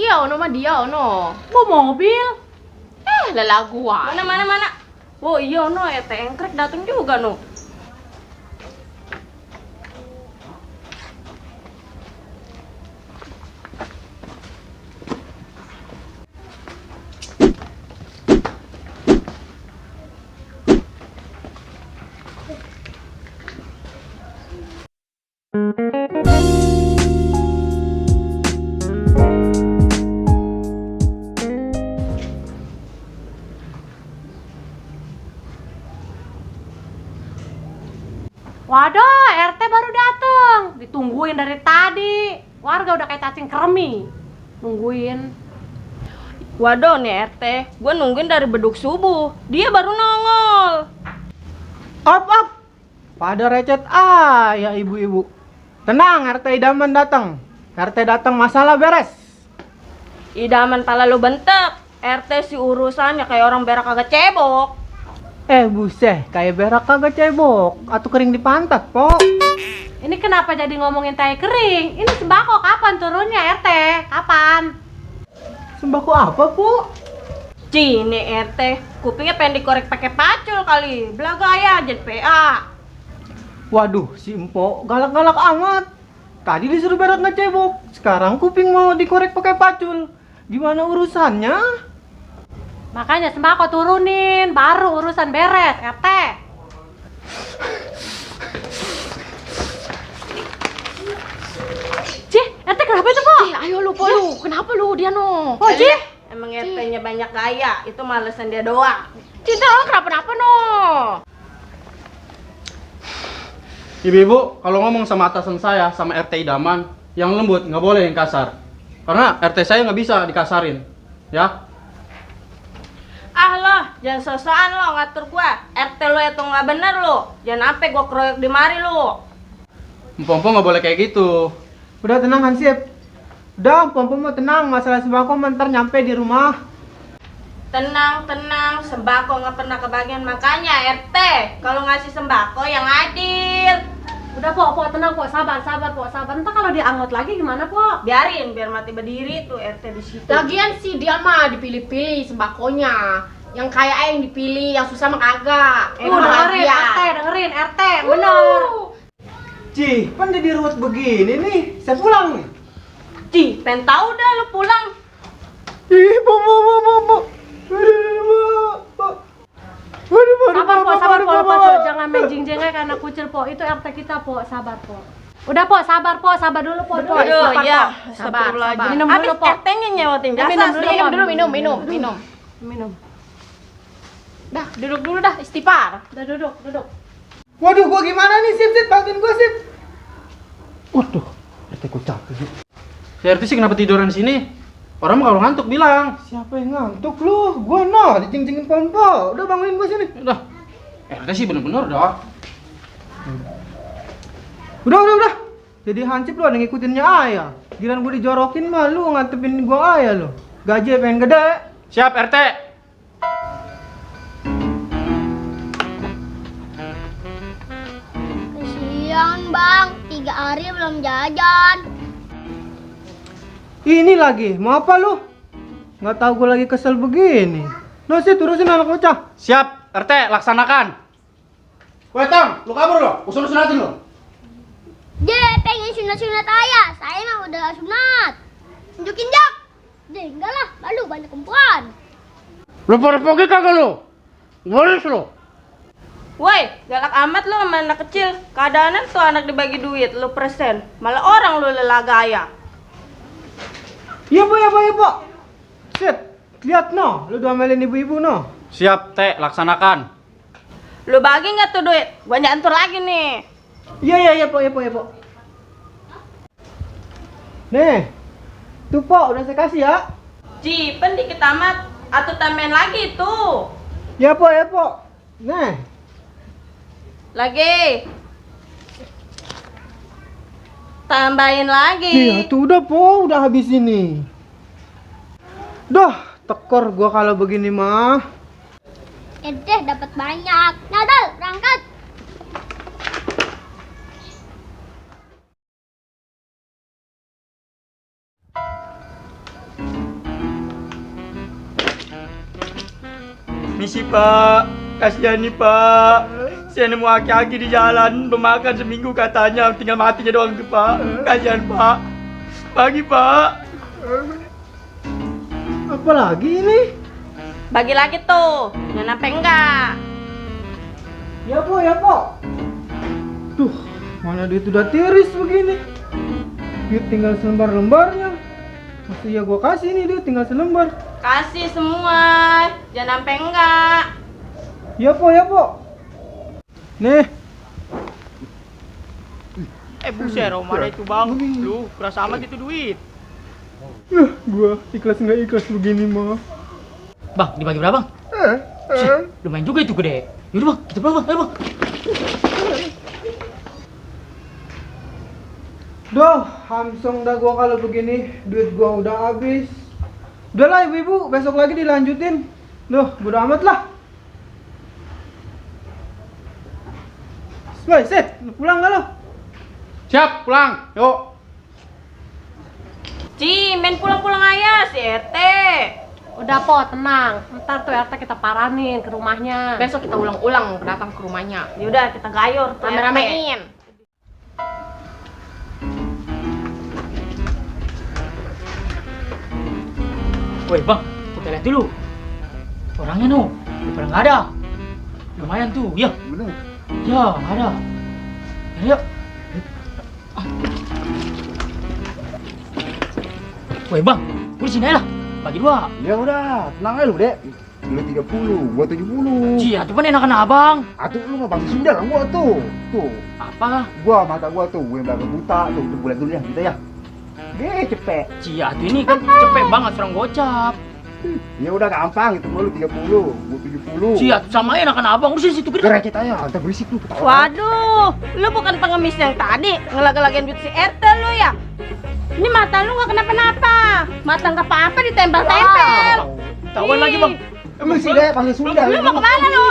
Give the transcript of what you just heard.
iya ono mah dia ono. Mau mobil? Lala gua. Mana? Oh iya no, engkrek datang juga no. Waduh, RT baru dateng. Ditungguin dari tadi. Warga udah kayak cacing kremi. Nungguin. Waduh nih RT, gue nungguin dari beduk subuh. Dia baru nongol. Op. Pada recet ya ibu-ibu. Tenang, RT idaman datang. RT datang masalah beres. Idaman pala lu bentek. RT si urusannya kayak orang berak kagak cebok. Buset, kayak berak kagak cebok atau kering di pantat, Pok. Ini kenapa jadi ngomongin tai kering? Ini sembako kapan turunnya RT? Kapan? Sembako apa, Pok? Cini RT, kupingnya pengen dikorek pakai pacul kali. Belaga ya jadi PA. Waduh, si Empok galak-galak amat. Tadi disuruh berak nggak cebok, sekarang kuping mau dikorek pakai pacul. Gimana urusannya? Makanya sembako turunin, baru urusan beres, RT. Cih, RT kenapa itu, Po? Ayo lu, Po lu. Kenapa lu dia no? Oh, Cih. Emang RT-nya banyak gaya, itu malesan dia doang. Cinta lo kenapa no? Ibu-ibu, kalau ngomong sama atasan saya, sama RT idaman, yang lembut, nggak boleh yang kasar. Karena RT saya nggak bisa dikasarin, ya. Ah lo, jangan sosokan lo ngatur gua. RT lo itu nggak bener lo. Jangan sampai gua keroyok di mari lo. Empong-empong nggak boleh kayak gitu. Udah tenang Hansip. Udah, Empok mau tenang, masalah sembako ntar nyampe di rumah. Tenang, sembako nggak pernah kebagian. Makanya RT, kalau ngasih sembako yang adil. Udah, Po, tenang, Po, sabar, Po, sabar. Entar kalau dianggot lagi gimana, Po? Biarin, biar mati berdiri tuh RT di situ. Lagian sih dia mah dipilih-pilih sembakonya. Yang kaya yang dipilih, yang susah mah kagak. Dengerin, RT, yang bener. Cih, kan jadi ruwet begini nih. Saya pulang nih. Cih, pengen tahu dah lu pulang. Ih, Bu. Sabar, Po. Jangan main jeng-jengnya karena kucil, Po. Itu RT kita, Po. Sabar, Po. Udah, Po, sabar dulu, Po. Aduh, ya. Sabar. Minum Habis dulu, Po. RT-nya nyewatin jasa. Minum. Dah, duduk dulu dah, istighfar. Udah duduk. Waduh, gua gimana nih, Sip, bantuin gua, Sip. Waduh, RT gua capek. Si RT sih kenapa tiduran di sini? Orang mah kalau ngantuk bilang. Siapa yang ngantuk lu? Gua noh, dicing-cingin pompo. Udah bangunin gua sini. Udah, RT sih bener-bener dah. Udah. Jadi Hansip lu ada ngikutinnya ayah. Giliran gua dijorokin mah lu ngantepin gua ayah lu. Gaji pengen gede. Siap RT. Kesian bang, 3 hari belum jajan. Ini lagi, mau apa lu? Nggak tahu gua lagi kesel begini. Lu sih turusin anak bocah. Siap RT, laksanakan. Woi Tang, lu kabur lo, usun-usunatin lo. Pengen sunat-sunat ayah. Saya mah udah sunat. Tunjukin Jak. Enggak lah, malu banyak perempuan. Lu pada pergi kagak lu? Waris lu. Woi, galak amat lu sama anak kecil. Keadaanan tuh anak dibagi duit, lu persen. Malah orang lu lelagaya. Iya, Bu. Set, lihat no, lu domelin ibu-ibu no. Siap T, laksanakan. Lu bagi nggak tuh duit? Gua nyantur lagi nih. Iya, Po. Nih, tuh Po, udah saya kasih ya. Cipen dikit amat. Atau tambahin lagi tuh. Ya Po. Nih. Lagi. Tambahin lagi. Iya, tuh udah Po, udah habis ini. Dah, tekor gua kalau begini mah. Dapat banyak. Nadal, berangkat. Permisi Pak, kasihan nih Pak. Saya nemu aki-aki di jalan, bemakan seminggu katanya, tinggal matinya doang tuh Pak. Kasihan Pak. Pagi Pak. Apa lagi ini? Bagi lagi tuh, jangan sampai enggak. Ya po. Tuh, mana duit udah tiris begini. Duit tinggal selembar-lembarnya. Masih ya gua kasih nih duit tinggal selembar. Kasih semua, jangan sampai enggak. Ya po. Nih. Buset, mana itu bang? Lu, berasa amat itu duit. Gua ikhlas nggak ikhlas begini mah. Bang, dibagi berapa bang? Lumayan juga itu gede. Yaudah bang, kita pulang bang, ayo bang. Duh, hamsong dah gua kalau begini, duit gua udah habis. Udahlah ibu-ibu, besok lagi dilanjutin. Duh, bodo amat lah. Boy, set, lu pulang gak lo? Siap, pulang. Yuk. Ci, main pulang-pulang aja si RT. Udah po, tenang. Ntar tuh RT kita paranin ke rumahnya. Besok kita ulang-ulang datang ke rumahnya. Yaudah, kita gayur. tuh RT. Rame-ramein. Woi bang, kita lihat dulu. Orangnya no, daripada nggak ada. Lumayan tuh, ya. Ya, nggak ada. Yuk. Woi bang, gue di sini aja lah. Bagi dua. Ya udah, tenang aja lu, Dek. Lu 30, gua 70. Iya, tuh kan enakan abang. Atuh lu mah bangsa Sunda kan gua tuh. Tuh, Apa? mata gua tuh, gua yang belakang buta tuh. Tuh bulan dulu ya, kita ya. Cepet. Cia, tuh ini kan cepet banget serang gocap. Ya udah gampang, itu mah lu 30, gua 70. Cia, sama enakan abang. Udah situ gede. Gerecet aja, antar berisik lu ketawa. Waduh, lu bukan pengemis yang tadi ngelag-lagain duit si RT lu ya? Ini mata lu nggak kenapa-napa, mata nggak apa-apa ditempel-tempel. Tawan lagi bang. Lu sih Dek, panggil Sunda. Lu mau kemana lu?